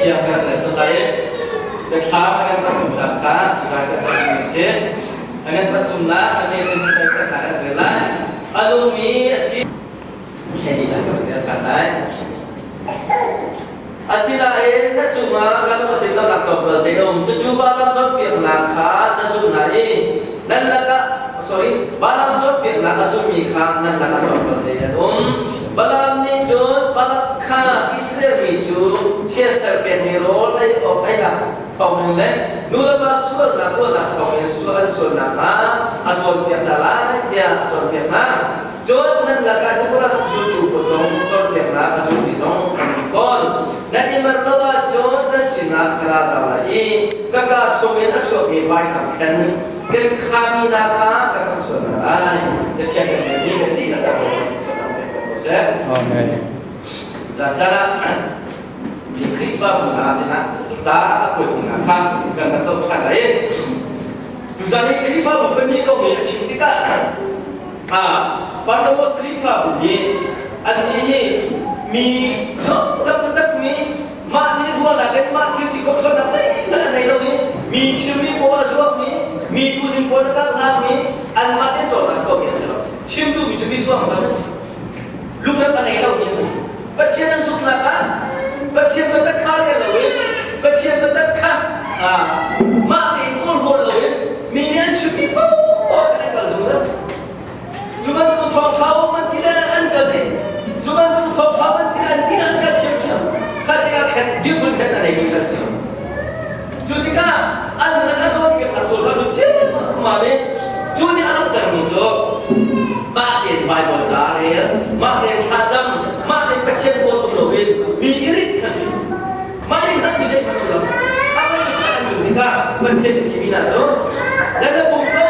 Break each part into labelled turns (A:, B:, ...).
A: Biathiang kan rel cang lai i biathlam a kan pathumnak kha tuzan kan cang a si. A kan pathumnak a hme kan kan kan rel lai. A nungmi a si. Kenny kan rel ṭhan lai. Asinain na cungah kan lungthin lonak tlawmpal te a um. Cucu Balaam cawnpiaknak kha na zumh hna i nan lakah sorry Balaam cawnpiaknak a zummi kha nan lakah tlawmpal te an um. Balaam nih cun Balak kha Israel mi cu siasal pekmi rawl ei awk einak thawngin le nulepa sualnak tuahnak thawngin sual an sual nakhnga a cawnpiak hna lai tiah a cawnpiak hna. Cun nan lakah Nicholas zultu pawl zong cawnpiaknak a zulmi zong an um fawn. Nan i manh lo ahcun nan sinah ka ra zau lai i ka kaa chungin a chuakmi vainam khan kan khami hna kha ka khamh sual hna lai. Cathiang kan relmi kan dihlak ah Bawipa ko seh.
B: Amen.
A: Zan caan ah mi Khrihfabu hna sinah ca a kuatmi hna kha kan rak zoh ṭhan lai. Tuzan i Khrihfabu pahnih kong i a chim tikah Barnabas Khrihfabu nih annih hi mi zam taktakmi mah nih ruahnak in mah thil ti khawh ṭhawnnak zeihmanh a nei lo i mi chimmi pawl a zuammi mi duhning pawl a karhlangmi anmah tein cawlcang khomi an si lo. Chim duhmi cu mi zuam zam a si. Lungrat a nei lomi an si. Pathian an zumhnak ah Pathian biatak kha rel loin Pathian biatak kha mah tein kawlhawl loin mi nih an chimmi paoh khan an kal zungzal. Cu bantuk thawngṭha um an ti le an kal i cu bantuk thawngṭha an ti le an ti an kal ṭhiamṭhiam. Kha tikah khan dirhmun khan a neimi kan si. Cu tikah an lakah cawnpiaknak sual kha lut ciammam i cu nih a langhtermi cu mah tein Baibal ca a rel, mah tein thlacam, mah tein Pathian kawl um loin mi i rinh kha si. Mah nih hngalhmi zeihmanh um lo. A kan an nun tikah Pathian nih timi hna cu nan na pum ko,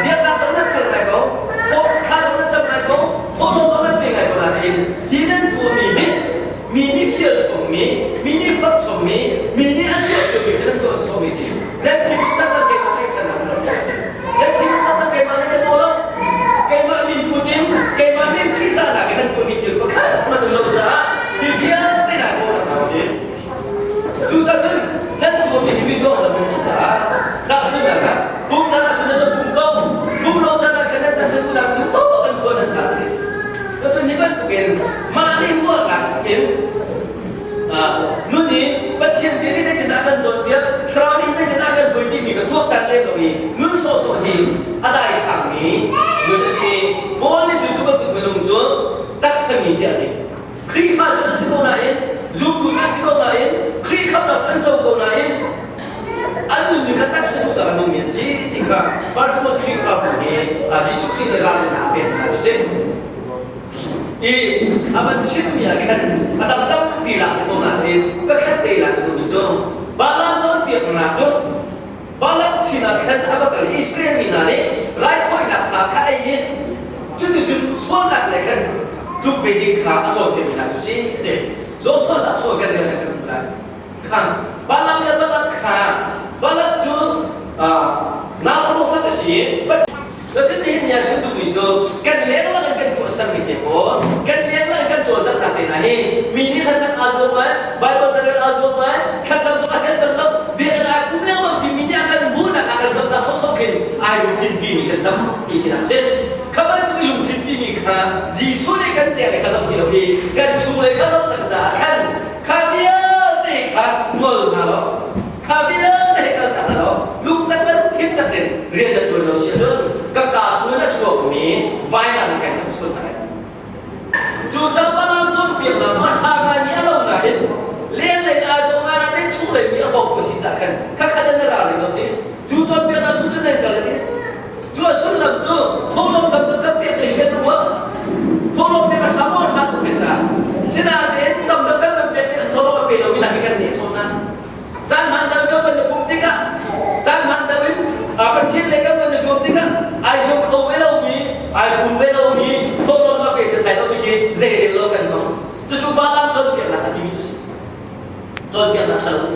A: biaknak zong nan fel ngai ko, thla zong nan cam ngai ko, thawhlawm zong nan pe ngai ko nain hi nan tuahmi hi mi nih fial chommi, mi nih forh chommi, mi nih an tuah ciomi kha nan tuah sawsawmi si. Nan thinlung taktak keimah tlaihchannak nan rak si. Nan thinlung taktak keimah nan ka daw lo. Keimah min put in, keimah min ṭihzahnak in nan tuahmi thil pakhat hmanh um lo caah hi vialte na kawl hna hi. Cucaah cun nan tuahmi hi mizuang zam nan si caah tahchunhnak ah pum caan ah cun nan pum ko, pum lo caan ah khan nan taksa duhnak duh tawk in khua nan sa ti si. Cun hi bantukin mah nih ruahnak in nun i Pathian bia nih zeitindah a kan cawnpiak, Thlarau nih zeitindah a kan hruai timi kha tuaktan lem lo i nun sawhsawh hi a daithlangmi nun a si. Paul nih cun cu bantuk minung cu taksa mi tiah a ti. Khrihfa cu an si ko nain, zumtu cu an si ko nain, Khrih khamhnak cu an co ko nain, an nunning kha taksa duhnak a nungmi an si ti kha Barnabas Khrihfabu nih Jesuh Khrih nih ralrinnak a pek hna cu si. I a van chimmi ah khan a dang tampi lak ko nain pakhat te lak ka duhmi cu Balaam cawnpiaknak cu Balak thin ah khan a va kal i Israel mi hna nih raithawinak sa kha ei i cuticun sualnak le khan tluk ve ding kha a cawnpiakmi hna cu si a ti. Joshua ca cawn kan rel kan hmuh lai. Kha Balaam le Balak kha Balak cu nau profet a si i Cun nihin ni ah chim duhmi cu kan lenglang in kan tuahsermi te pawl, kan lenglang in kan cawlcanghnak te hna hi mi nih hlasak aa zuam ngai, Baibal carel aa zuam ngai, thlacam zong a helh bal lo, biakinn ah kum lengmang timi nih a kan hmuhnak a kan zohnak sawhsawh khin ai lungthinpimi kan tampi tinak a si. Kha bantuk i lungthinpimi kha Jesuh nih kan leng kha zoh ti lo i kan chunglei kha zoh cang caah khan kha vialte kha ngol hna law kha vialte kal tak lo lungtak le thin tak in rian na tuan lo si ahcun ka kaa chung in a chuakmi vainam in kan kan sual hna lai. Cu campalam cawnpiaknak cu a ṭha ngaimi a lo nain lenglei aa dawh ngai nain chunglei mi a bawk ko si cah khan khakhat in na ralring lo ti cu cawnpiaknak chung cun nan kal a ti. Cu a sullam cu thawhlawm tam tuk kan pek lei kan ruah. Thawhlawm pek a ṭha maw a ṭha tuk men ta. Sinain tam deuh kan kan pek tikah thawhlawm a pe lomi hna hi kan nehsawh hna. Caan hmaan deuh deuh kan i pumh tikah caan hmaan deuh in Pathian lei kan van i zuam tikah ai zuam kho ve lomi, ai pum ve lomi, thawhlawm a pe setsai lomi khi zeirel lo kan hmang. Cucu Balaam cawnpiaknak a timi cu si. Cawnpiaknak ṭha lo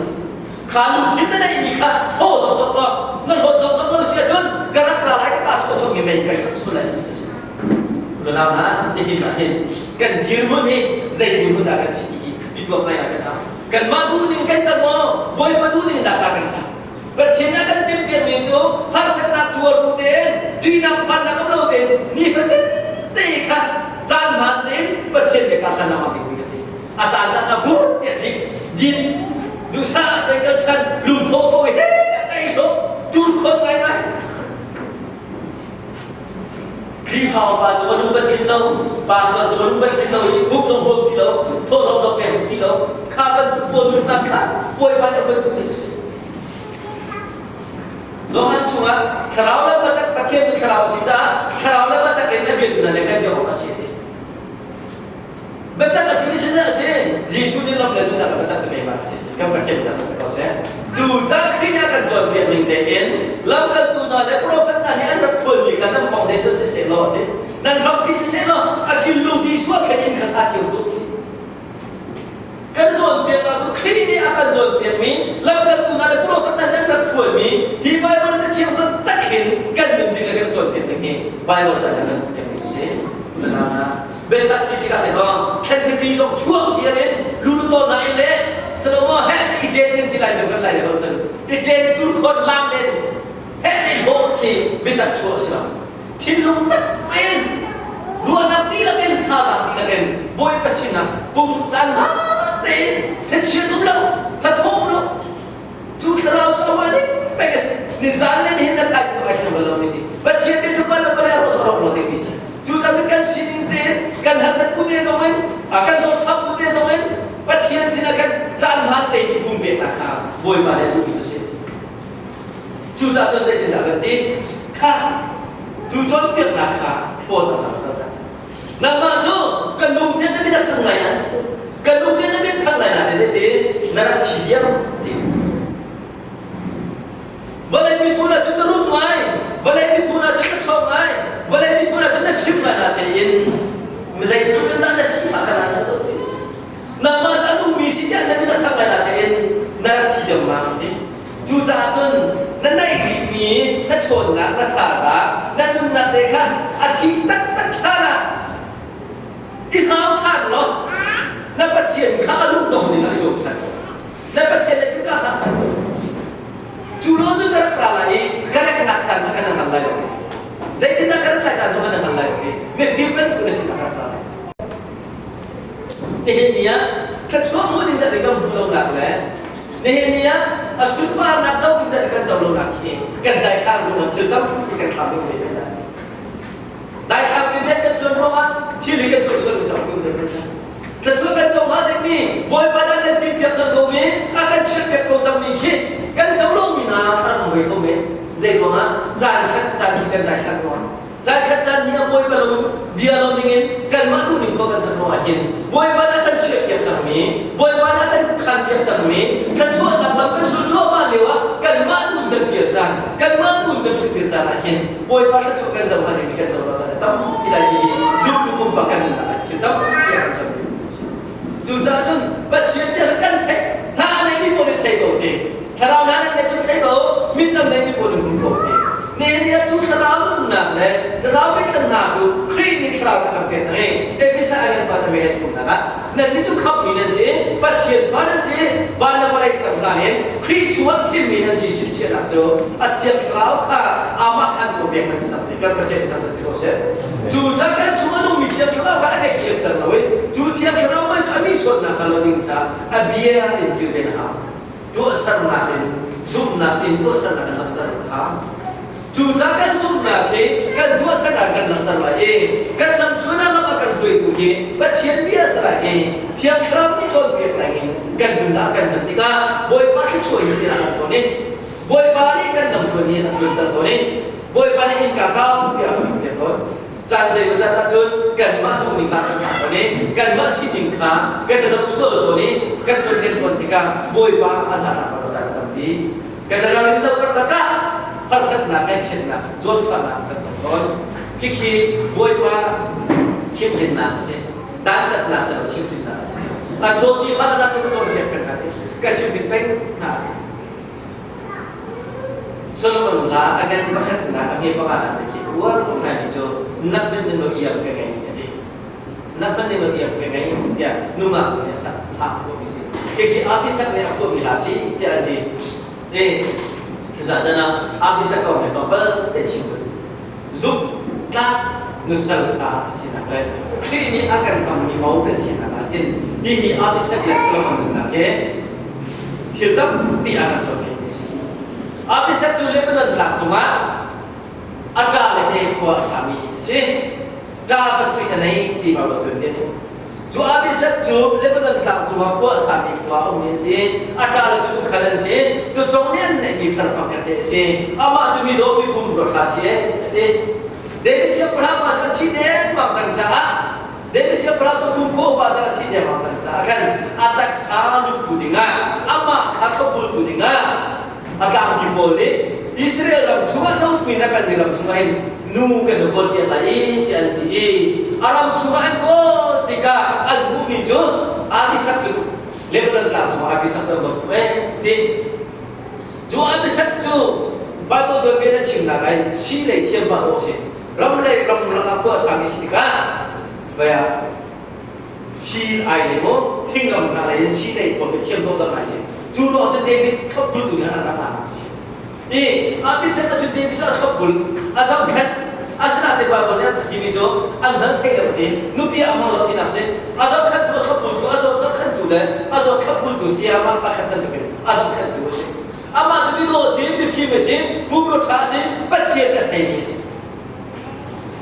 A: kha lungthin na neihmi kha hlaw zokzok law na hlawt zokzok lo si ahcun ka rak ra lai ka ka chuah chuakmi mei kai khat sul lai timi cu si. Unau hna, nihin ah hin kan dirhmun hi zei dirhmun dah kan si ti hi i tuak ngai ah kan hau. Kanmah duhning kan kal maw? Bawipa duhning dah kar kan hlan? Pathian a kan timhpiakmi cu harsatnak tuar bu tein, ṭihnak phannak um lo tein nifatin te kha caan hmaan tein Pathian he kar hlan lengmang dingmi a si. A caan caan a vur tiah tlik din duhsah te kal ṭhan lungthawh ko he kai lo tur khon ngaingai. Khrihfa upa cu a lung kan tlin lo, pastor cu a lung kan tlin lo i buk zong huam ti lo, thawhlawm zong pek ti lo. Kha bantuk pawl nunnak kha Bawipa nih a bantuk ni cu si. Johan chungah thlarau le biatak Pathian cu thlarau a si caah thlarau le biatak in a biatu hna le kan biak awk a si a ti. Biatak a timi sin a si. Jesuh nih lam le nunnak le biatak cu keimah a si. Kan Pathian biak si ko seh. Cu ca Khrih nih a kan cawnpiak ning tein lamkaltu hna le profet hna nih an rak phuanmi kha nan foundation siseh law a ti. Nan hrampi siseh law a killung Jesuh khan inn kha sa cio tu. Kan cawnpiaknak cu Khrih nih a kan cawnpiakmi lamkaltu hna le profet hna nih an rak phuanmi hi Baibal cathiang tak in kan nunning le kan cawnpiak ning hi Baibal ca kan cawnpiakmi cu si. Biatak ti tikah le maw thlenhripi zong chuak vial in lulu tawn na in le salo maw he i ṭen kan ti lai cu kan lai le ho cun i ṭen tur khon lam len he i hlawh khi biatak chuah si lo thinlung tak tein ruahnak dihlak in thazaang dihlak in Bawipa sinah pum caan hma tein thlachiat um lo thathawh um lo Cu thlarau cu amah nih pek a si. Nizan le nihin na thai cu ai thleng bal lomi si. Pathian bia cu bal bal a rawk lo dingmi si. Cu cun kan sining tein kan harsat bu te zong in kan zawtfak bu te zong in Pathian sinah kan caan hmaan tein i pumpeknak kha Bawipa nih a duhmi cu si. Cucaah cun zeitindah kan ti? Kha cu cawnpiaknak kha thlaw cang cang Nangmah cu ka lung te na min a thang lai na ka lung te na min thang lai na ti na rak thi diam ti. Vawlei miphun ah cun na rum ngai, vawlei miphun ah cun na ṭhawng ngai, vawlei miphun ah cun na fim ngai na tein zeitluk in dah na sifah kha naa hngal lo ti. Nangmah cu a nungmi si tiah na min a thang lai na tein na rak thi diam ti. Cucaah cun na naih rihmi na ṭhawnnak, na thazaang, na nunnak le kha a thih taktak hlan ah i hau ṭhan law na Pathian kha a lungdong ning ah i zuam ṭhan. Na Pathian le cuka hlah ṭhan. Cu lo cun ka rak ra lai i ka reknak caan kha kan hngal lai lo. Zeitindah ka rak lai caan cu kan hngal lai lo i mifim bantuk na sinah ka rak ra lai. Nihin ni ah thluachuah hmuh ding zat in kan hmuh lonak le nihin ni ah a sunparnak co ding zat in kan co lonak hi kan daithlang ruangah thil tampi kan thlam ding ve ve. Daithlang mi rian kan ṭuan ruangah thil hi kan tuah sual mi tampi ve ve. Thluachuah kan co hnga dingmi Bawipa nih a kan timhpiak cang komi a kan chiahpiak ko cangmi khi kan co lomi hna a rak um ve kho men. Zei ruangah caan khat caan hi kan daithlang ruangah Zarkhat caan ni ah Bawipa lo bia lo ningin kanmah duhning khua kan sak ruangah hin Bawipa nih a kan chiahpiak cangmi, Bawipa nih a kan khanpiak cangmi thluachuahnak lam kan zulh cuahmah lio ah kanmah duh kan pial caan, kanmah duh kan ṭhutpil caan ah hin Bawipa thluachuah kan co hnga dingmi kan co lo caan a tampi lai ti hi zumtu pumpak kan nunnak ah thil tampi a kan cang Cucaah cun Pathian bia cu kan theih, hna a neimi pawl nih thei ko ti. Thlarau hna nan neih cu thei ko, mit an neimi pawl nih hmu ko ti. Nihin ni ah cu thlarau nunnak le thlarau mitthlan hna cu Khrih nih thlarau a kan pek cang i Efesa a kan pa na le thumnak ah nannih cu khamhmi nan si, Pathian fa nan si, van le vawlei ser hlan in Khrih chungah thimmi nan si chimchiahnak cu a thiang thlarau kha amah khan ko pek nan si cang ti kan Pathian nih kan si ko seh. Cu cang kan chung a nungmi thiang thlarau kha a ngaihchiatter lo i cu thiang thlarau man cu a mi sualnak kha lo ding caah a bia in kilven a hau. Tuahsernak in zumhnak in tuahsernak in langhter a hau. Cu ca kan zumhnak hi kan tuahsernak kan langhter lai i kan lamtluan ah lam a kan hruaitu hi Pathian bia a si lai i Thiang Thlarau nih cawnpiak in kan nunnak kan hman tikah Bawipa thluachuah hi tiah a tawn i Bawipa nih kan lamtluan hi a tluanter tawn i Bawipa nih innka kaupi a kan pek tawn. Caan zeimaw caan ahcun kanmah duhning kha kan hngak tawn i kanmah sining kha kan i zoh sual tawn i kan tlun tawn tikah Bawipa a hna tlak lo caan tampi. Kan ram in lo karlak ah harsatnak, ngaihchiatnak, zawtfahnak kan tong tawn. Khikhi Bawipa chimhhrinnak a si. Dantatnak si lo chimhhrinnak a si. A dawtmi fale hna cu ka cawnpiak peng hna ti. Ka chimhhrin peng hna ti. Solomon hla a ngan pakhatnak a hme panganak te khi uar ngaimi cu nat man ning lo iang ka ngei a ti. Nat man ning lo iang ka ngei tiah nungak nih a sak hlah phuahmi si. Khi Abisak nih a phuahmi hla si tiah an ti. E cucaah cun Abisak kong he tlawmpal te chim ka duh. Zumh tlak nusal ṭha a sinak le Khrih nih a kan hmangmi mo kan sinak ah hin hihi Abisak le Solomon nunnak he thil tampi a kan cawnpiakmi a si. Abisak cu Lebanon tlang cungah a ṭa le he khua a sami a si. Ṭa pasarih a nei ti Baibal tuanbia nih. Cu Abisak cu Lebanon tlang cungah khua a sami khua a ummi a si. A ṭa le cu tuukhal an si. Tucong nih an neihmi farfang khat te a si. Amah cu mi dawh mi pumrua ṭha si a ti. David siangpahrang pa cu a thi dengmang cang caah David siangpahrang cu kum khua upa cang a thi dengmang cang caah khan a taksa luttu dingah amah kha thlopbultu dingah a tlangmi pawl nih Israel ram chungah nupi na kan ram chungah hin nu kan i kawl piak lai i tiah an ti i a ram chungah an kawl tikah an hmuhmi cu Abisak cu Lebanon tlang chungah Abisak cu an va hmuh eh ti cu Abisak cu Bible tuanbia na chimnak ah hin si lei thiam pa dawh si ram lei ram lakah khua a sami si tikah vaya Si ai le maw thingram hna lei in si lei pawl khi thiam dawh dang ai si. Cu ruang cun David thlopbultu nih an rak nak si. I Abisai cun David cu a thlopbul, a zohkhenh. Asinain Bible nih a timi cu an hngal thei lo ti nupi a hmang lo tinak si. A zohkhenhtu a thlopbultu, a zohkhenhtu le a zohkhenhbultu si amah pakhat bantukin a zohkhenhtu a si. Amah cu midawh a si, mifim a si, pumrua ṭha a si, Pathian a theimi a si.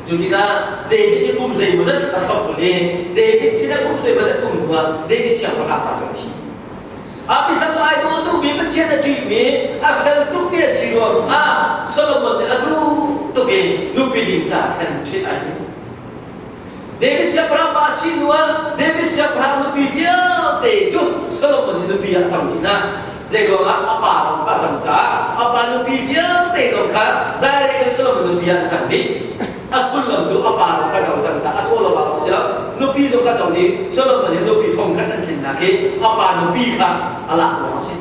A: Cu tikah David i kum zeimawzat a thlopbul i David sinah kum zeimawzat um hnuah David siangpahrang pa cu a thi. Abisak cu ai daw tukmi Pathian a ṭihmi a fel tukmi a si ruangah Solomon nih a duh tuk i nupi ding caah khan ṭhit ai tim. David siangpahrang pa a thih hnuah David siangpahrang nupi vialte cu Solomon nih nupi ah a cang dih hna. Zei ruangah a pa zong kha a cang caah a pa nupi vialte zong kha direct in Solomon nupi ah an cang dih. A sullam cu a pa zong kha co cang caah a chaw lo ah si lo. Nupi zong kha co dih. Solomon nih nupi thong khat an tlinnak hi a pa nupi kha a lak ruang a si.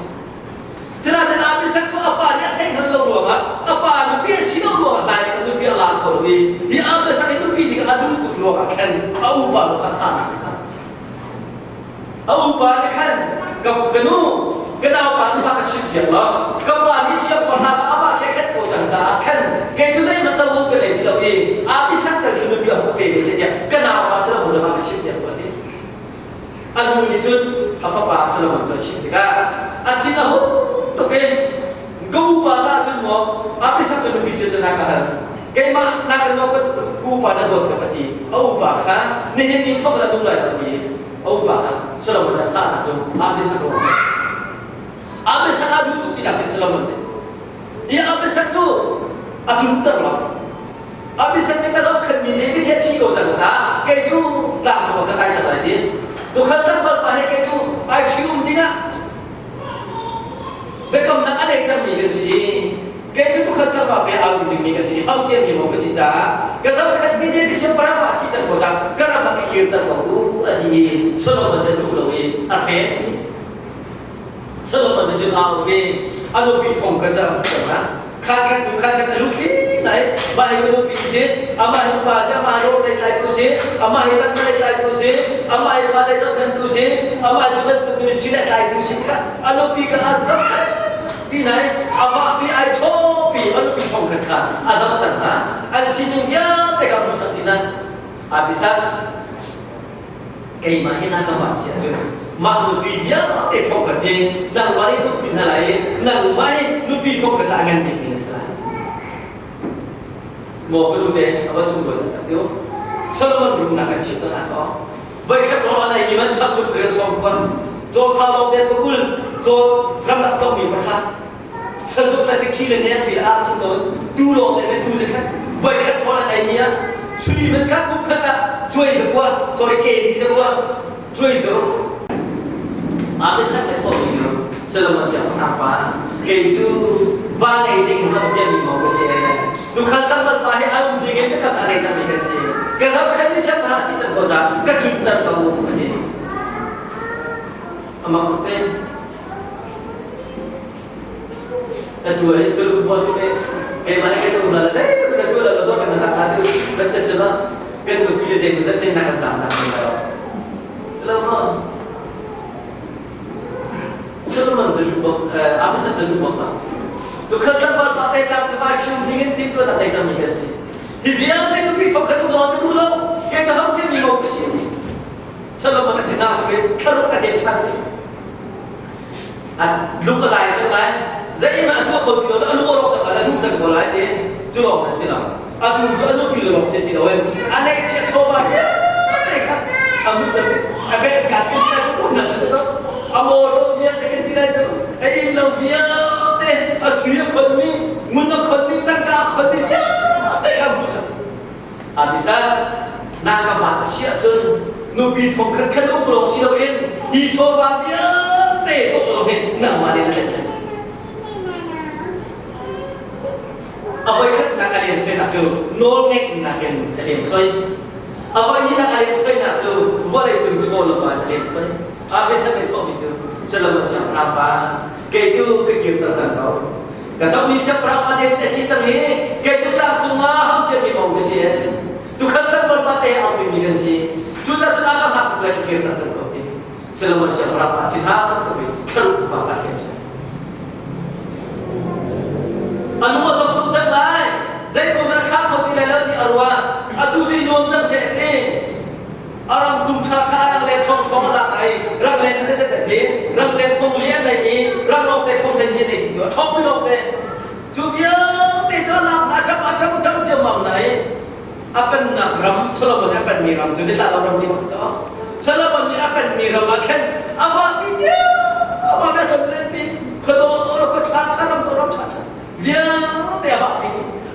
A: Sinain Abisak cu a pa nih a theih hngal lo ruangah a pa nupi a si lo ruangah direct in nupi a la kho lo i hi Abisak i nupi ding a duh tuk ruangah khan a upa lo kha thahnak si kha. A upa nih khan ka, ka nu ka naupa cu ka chimh piak law ka pa nih siangpahrang amah khe khat ko cang caah khan kei cu zeihmanh covo ka nei ti lo i Abisak tal khi nupi a hung pe ve seh tiah ka naupa Solomon cu ka chimh piak ko a ti. A nu nih cun a fapa Solomon cu a chimh tikah a thin a hung tuk i ka upa caah cun maw Abisak cu nupi cu na ka hal keimah na kan naw ka upa na dawt ka ti a upa kha nihin ni thawk la nung lai lo ti a upa kha Solomon a thahnak cu Abisak ruang a si Abisak a duh tuk ti dah si Solomon nih hi Abisak cu a tlunter lo Abisak nih ka zohkhenhmi nih ka thi ko cang caah kei cu tlangcung ah ka kai cang lai ti. Tukhal tlangval pa he kei cu ai ṭhi-um dingah biakamnak a nei cangmi kan si. Kei cu tukhal tlangval pe aa um dingmi ka si, hau ciami maw ka si caah ka zohkhenhmi nih ka siangpahrang ah a thi cang ko caah ka ram ah ka kirter ko u a ti i Solomon nih a duh lo i a hren. Solomon nih cun aa um i a nupi thong kha cu a hmuh hna. Khat khat hnu khat khat a luh nai mah hi ka nupi si, amah hi upa si, amah rawl lei tlaitu si, amah hi tangka lei tlaitu si, amah hi fa lei zohkhenhtu si, amah cu bantuk ministry lei tlaitu si tikah a nupi ka an zohkhenh pi nai amah pi ai chawpi a nupi thong khat kha a zohter hna. An sining vialte kha hmuhsak dih hna. Abisak keimah hi na ka van si ahcun mah nupi vialte thawngkhat hi nangmah nih duhpi hna lai i nangmah hi nupi thawngkhat ah a ngan bikmi na si lai. Maw ka nu te a va sunglawi taktak ti u. Solomon rumnak kan chim tawn ah kaw voikhat rawl a neimi man cham tuk rel sawm kuan caw kha lawng te pakul caw ramlak tongmi pahra sazuk le sakhi le nengpi le ar chim loin tu lawng te tu zakhat voikhat rawl an eimi ah sui man kha kum khat ah cuai zakua sorry kg zakua cuai zaro Abisak le thawmi cu Solomon siangpahrang pa kei cu va ngei ding in hau ciami maw ka si tukhal tlangval pa hi a um ding in ka a nei cangmi kan si ka zohkhenh mi siangpahrang thi cang ko ca ka tlunter ko a ti amak tuk te Atu ah Tuluk boss nih keimah he kan um la zei na tu la lo kan na ta tu kan te sila kan nupi le zei zat na kan zam na kan lo lo ma. Solomon cu duh bak Abisag cu duh bak lo. Tukhal tlangval pa te tlang cu vai chim ding in timhtuahnak nei cangmi kan si. Hi vialte nupi thawk kha duh ka duh lo. Kei cu ham mi ko ka si. Solomon a thinah cu thlaruk a dem ṭhan. A lung a dai cang lai. Zeihmanh a tuah kho ti lo, a lung a rawk cang lai, a duh cang ko lai ti. Cu lawng an si lo. A tu cu a nupi lawng si ti loin a neihchiah chawva vialte kha a mut a bek kat kan ti lai cu umnak cu to a mawṭaw vialte kan ti lai cu a inn lo vialte a sui a khonmi ngun a khonmi tangka a khonmi vialte kha hmu cang a bisa na ka van a si ahcun nupi thong khat khat um lawng si loin hi chawva vialte tawh lawng hin nangmah nih na tlaih lai. A voikhatnak a lemsoinak cu nawlngeihnak in a lemsoi. A voihnihnak a lemsoinak cu vawleicung chaw lova in a lemsoi. Abisak nih thawhmi cu Solomon siangpahrang pa, kei cu ka kirter cang ko. Ka zohmi siangpahrang pa David a thi cang i kei cu tlangcung ah hamciami mo ka si. Tukhal kan pa te a mi kan si. Cucaah cun a ka hngak tuk lai ka kirter cang ko ti. Solomon siangpahrang pa thinhang tuk i thlaruk pa ka hlem. A lung a dong tuk cang lai. Zeikom dah thla kho ti lai lo ti a ruah. Atu cu i nuam cang seh ti. A ram tum ṭha ṭha a rang le thong thong a lak ai. Rang le kha zet ti. Rang le thong li an nei i rang lawng te thong hlei ni an nei ti cu a thong mi lawng te. Cu vialte cu a lak na a ṭam a ṭam ṭam ciammam na i a pennak ram Solomon a penmi ram cu nitla ram ti bak si caw Solomon nih a penmi ram ah khan a vahpi cio amah bia ton lenpi khuadawh dawh khua ṭha ṭha ram dawh ram ṭha ṭha vialte a vahpi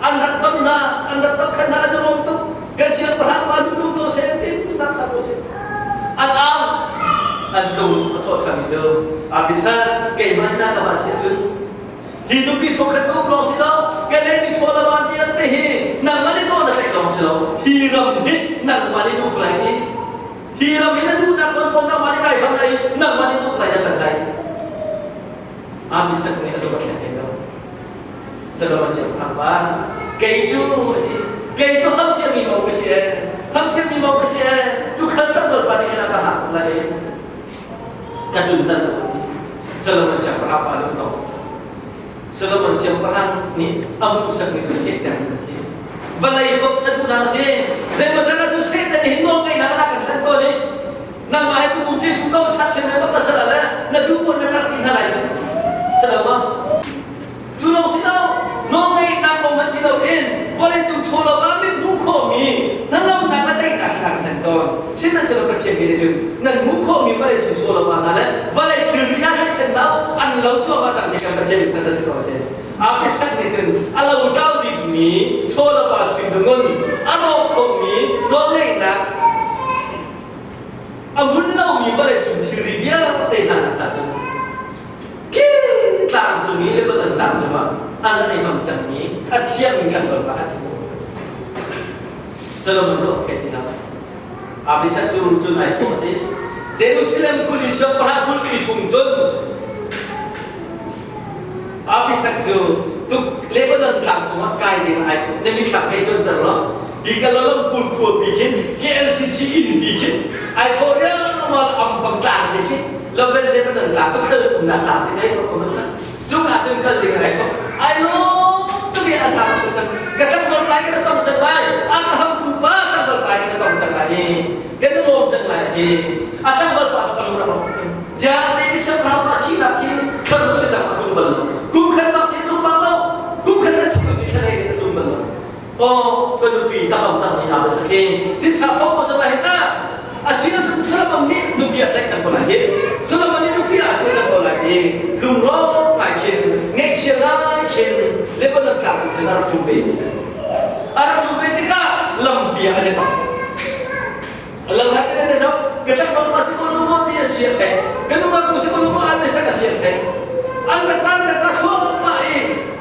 A: an rak ton hna an rak zohkhenh hna an i lawm tuk kan siangpahrang pa nu ko seh tin nak sa ko seh an ang an tlung a thawh ṭhanmi cu Abisai keimah na ka va si ahcun Hi nupi thawkhat na um lawng si lo, kan neihmi chaw le va vialte hi nangmah nih tawh na tlaih lawng si lo, hi ram hi nangmah nih uk lai ti. Hi ram hi na duhnak zawn paoh nangmah nih nai ham lai i nangmah nih uk lai na kan lai. Abisak nih a lung a thleng hlei lo. Solomon siangpahrang pa, kei cu kei cu hamchiami mo ka si ee, hamchiami mo ka si ee, tukhal tlangval pa nih khan a ka hak lai i ka tlunter ko ti. Solomon siangpahrang pa lung dong. Solomon siangpahrang nih a hmuhsakmi cu Satan a si. Vawlei bawmchan duhnak a si. Zeimawzat ahcun Satan nih hin nawlngeihnak a kan hlan tawn i nangmah he tu ce cu ko chat chin le pasal le na duh pawl na karh ti hna lai cu. Salama. Cu lawng si lo, nawlngeihnak kong hmanh si loin vawleicung chawlawk ah min hmuh khawhmi hnangamnak le daihnak kha kan hman tawn. Sihmanhsehlaw Pathian bia nih cun nan hmuh khawhmi vawleicung chawlawk ah hna le vawlei thilri hna thlaichan lo an lo cuahmah cang ti kan Pathian nih hngalh cu ko a si. Abisak nih cun a lotlau dingmi chawlawk ah sui ngun a rawk khomi nawlngeihnak a hmun lomi vawleicung thilri vialte hna nak ca cun Tlang cung i Lebanon tlang cungah an rak i hmang cangmi a thiangmi tlangval pa kha cu Solomon ruah thei ti lo. Abishag cu cun ai thawh ti. Jerusalem kuli siangpahrang kulhpi chung cun Abishag cu tuk Lebanon tlang cungah kai ding ai thawh. Na mitthlam hei cunter law hi Kuala Lumpur khua pi khin KLCC inn pi khin ai thawh riangmang ampang tlang te khi Lebanon Lebanon tlang tu khal umnak tlang te thei ko man cung ah cun kal ding ai thawh ai lawm tuk i a hna tuk cang ka tlangval lai ka tong cang lai a ka hamtu pa tlangval lai ka tong cang lai hi kan i lawm cang lai hi a tlangval pa ka lung rak tuk cang ziang te i siangpahrang pa thihnak khi thlaruk si cang a tlung bal lo kum khat bak si tlung bal lo kum khat na chim si thlalei a tlung bal lo Aw ka nupi ka hau cang mi hna va si khi titsa ko ko cang lai hi ta asinain Solomon nih nupi a tlaih cang ko lai hi Solomon nih nupi a tuah cang ko lai hi lungrawk ngai khin ngaihchia ngai khin Lebanon tlang cung cun a rak tlung ve a rak tlung ve tikah lampi ah an i tong lam hat in an i zoh ka tlangval pa si ko lu maw ti a si a theih ka nungak nu si ko lu maw an biasak a si a theih an rak an rak ra thluahmah i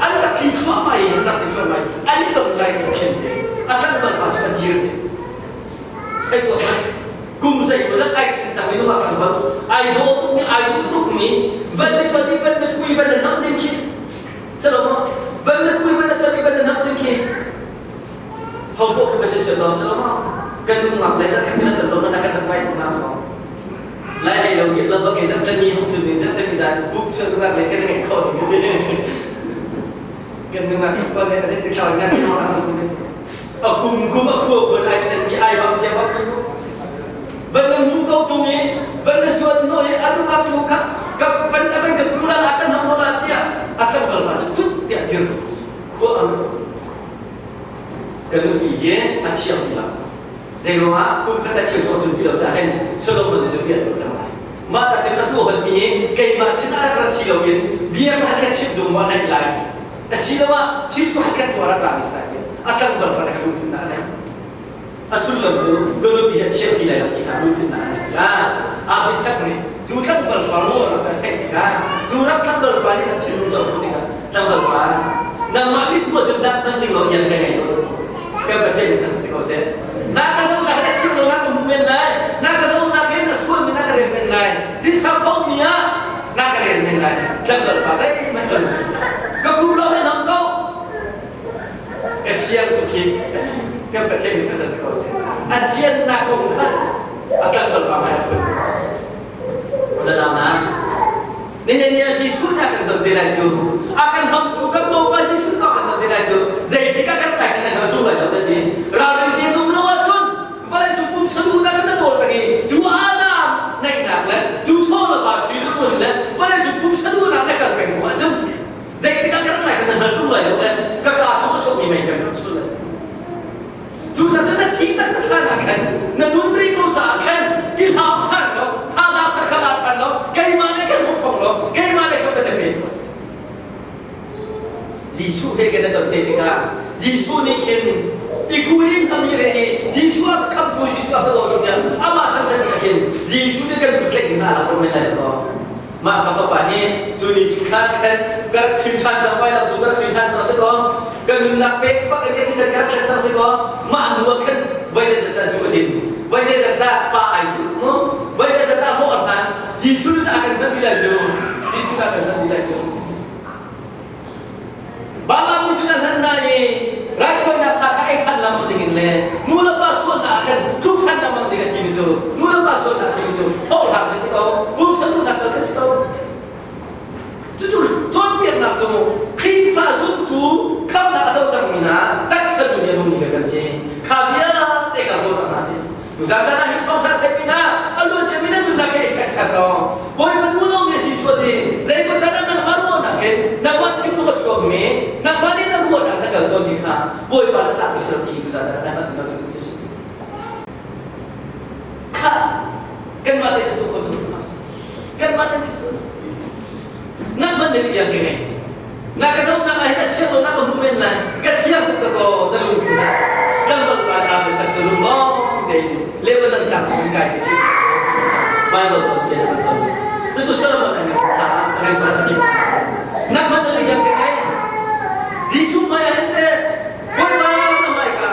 A: an rak tli thluahmah i an rak tli thluahmah i an i ton lai ko khin te a tlangval pa cu a dir ai tuah mai kum zei maw zat ai ṭhen cang mi nungak tlangval ai dawh tuk mi ai duh tuk mi van le ton i van le kui van le nam ding khi selo maw van le kui van le ton i van le nam ding khi Hopoh khi va si lo si lo maw? Kan nungak le zat kan kan lo kan kan vai na kho. Lai lei lo ki lo bang zat ni hong tu ni zat ni zai. Nain buk cu nungak le kan ngeih khawh ding. Kan nungak ko ne a ti thlau ngan a kum kum a khua kun ai then mi ai bang cia bak mi van na mu ko tung i van na suan no i a nungak nu kha ka van a van ka kula la kan ham la tiah a tlang bal ma cu tut tiah dir khua an ka nupi hi a thiam ti lo. Zeiruangah kum khat a chim sawh tun ti lo cah hin Solomon nih bia tuah cang lai. Mah ca cun a tuah hon mi keimah sinah rak rat si loin bia pakhat khat chimh ding maw a neih lai. Asiloah thil pakhat khat tuah rak la mi si lai ti a tlangval pa nih ka lungthin a neih. A sullam cu ka nupi hi a thiam ti lai lo ti kha lungthin a neih tikah Abisak nih cu tlangval pa ruahnak cu a theih tikah cu rak tlangval pa nih a thinlung cu a hmuh tikah tlangval pa nangmah mit hmuh cun dak hman ding law iang ka ngei lo. Kan Pathian nih thang si ko seh. Na ka zohnak hin a chim lo na ka hmuh men lai. Na ka zohnak hin a sualmi na ka rel men lai. Tisam mi ah na ka rel men lai. Tlangval pa zeihmanh kan ka kum lo he nam ko. Ka thiang tuk hi kan Pathian nih thang si ko seh. A thiannak kong kha a tlangval pa hmai a phun. Ulanauna Nihin ni ah Jesuh nih a kan don te lai cu. A kan hamtu kan Bawipa Jesuh nih a kan don te lai cu. Zeitik ah kan tlai kan nan ṭung lai lo na ti. Ralring te num lo ahcun vawlei cung pumsa duhnak in na tawl peng i cu alam neihnak le cu chaw le va sui le ngun le vawlei cung pumsa duhnak na kal peng ko ahcun zeitik ah kan tlai kan nan ṭung lai lo le ka kaa chung a chuakmi mei kan kan sul lai. Cucaah cun na thi taktak hlan ah khan na nun rih ko caah khan i hlau ṭhan lo, thazaang thar kha la ṭhan lo, keimah le kan hmuh fong lo, keimah le kan pe tuah. Jesuh he kan i ton te tikah Jesuh nih khin i kui in a mi re i Jesuh a khamtu Jesuh a ka dawtu tiah amah thangṭhat nih khin Jesuh nih kan kut tlaih in a lak men lai lo. Mah ka fapa hi cu ni cu thla khan ka rak hrim ṭhan cang vailam cu ka rak hrim ṭhan cang si kaw ka nunnak pek bak in ka thisen ka rak thlet cang si kaw mah hnu ah khan voi zeizat dah zu a din voi zeizat dah pa ai duh mu voi zeizat dah hlawh a hman Jesuh cu a kan hman ti lai cu Jesuh a kan hman ti lai cu Balaam nih cun a hlan hna i raithawinak sa kha ei ṭhan lengmang dingin le nu le pa sualnak ah khan tluk ṭhan lengmang ding a timi cu nu le pa sualnak timi cu hlawhhlang khi si ko, pumsa duhnak tal khi si ko. Cucu cawnpiaknak cu Khrihfa zumtu khamhnak a co cangmi hna taksa duh nih a nungmi kan si. Kha vialte kha tuah cang hna ti. Tuzan caan ah hi thawngṭha theihmi hna a luanciami na nunnak he i check ṭhan law Bawipa duh lomi a si sual i zeimaw can ah nangmah ruahnak in nangmah thinlung a chuakmi nangmah nih na ruahnak na kal tawnmi kha Bawipa na tlakmi si lo ti tuzan caan ah nan nan Jesuh kha kanmah te tu ko tu kanmah te tu nangmah nih iang ke ngei Na ka zohnak ah hin a thiang lo na ka hmu men lai. Ka thiang tuk ka ko na lung bin hlah. Tlangval pa ka biasak cu lunglawm tein Lebanon tlang cung in kai ka ṭih. Bible ton ke na cawn. Cucu Solomon a ngan thla a ngan pa ti. Nangmah na lung ka ngei. Jesuh hmai ah hin teh Bawipa na hmaika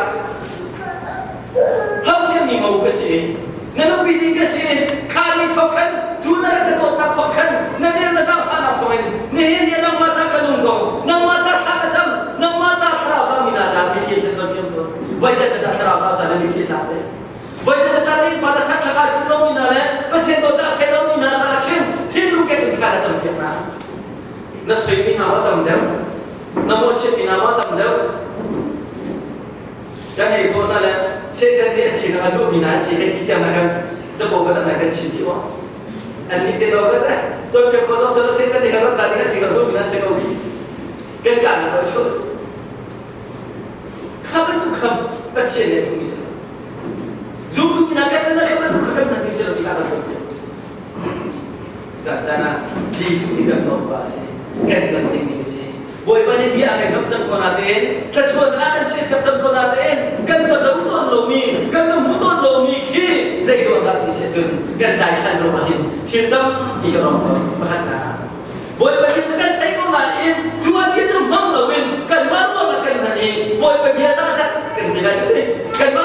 A: Hamchiami mo ka si. Na nupi ding ka si. Kha ni thawk khan cu na rak ka dawtnak thawk khan na vel na zaangfahnak thawngin nihin ni nangmah ca ka nung ko. Nangmah ca thla ka cam. Nangmah ca thlarau ca mi na ca mitthli thlen kan thiam tawn. Voi zeizat dah thlarau ca ca na mitthli tlak te. Voi zeizat dah nih pa na chak thlak ai kum lo mi hna le Pathian dawtnak a thei lo mi hna caah khin thinlung kek in thla na cam piak hna. Na sui mi hna maw tam deuh? Na mawhchiat mi hna maw tam deuh? Kan ei khawh hna le Satan nih a chin a zuhmi hna an si hei ti tiang kan capo kan kan chim khi maw an nih te dawh zat eh cawnpiak khawh zong selo Satan nih kan rat nih a chin a zuhmi hna si ko khi kan kah nak lo sual kha bantuk kha Pathian nih a duhmi si lo zumtu hna kan na kha bantuk kha kan hman ding si lo ti kha kan cawnpiak Zan caan ah Jesuh nih kan lawmpa a si kan kan dingmi a si Bawipa nih bia a kan kamh cang ko natein thluachuah a kan chiahpiak cang ko natein kan va co tawn lomi kan va hmu tawn lomi khi zei ruang dah ti si ahcun kan daithlan lo ahhin thil tampi ka rawk tawn pakhatnak ah Bawipa nih cu kan theih ko nain cu a bia cu hmang loin kanmah ruangah kan hman i Bawipa bia zahzat kan ti lai cu ti kanmah.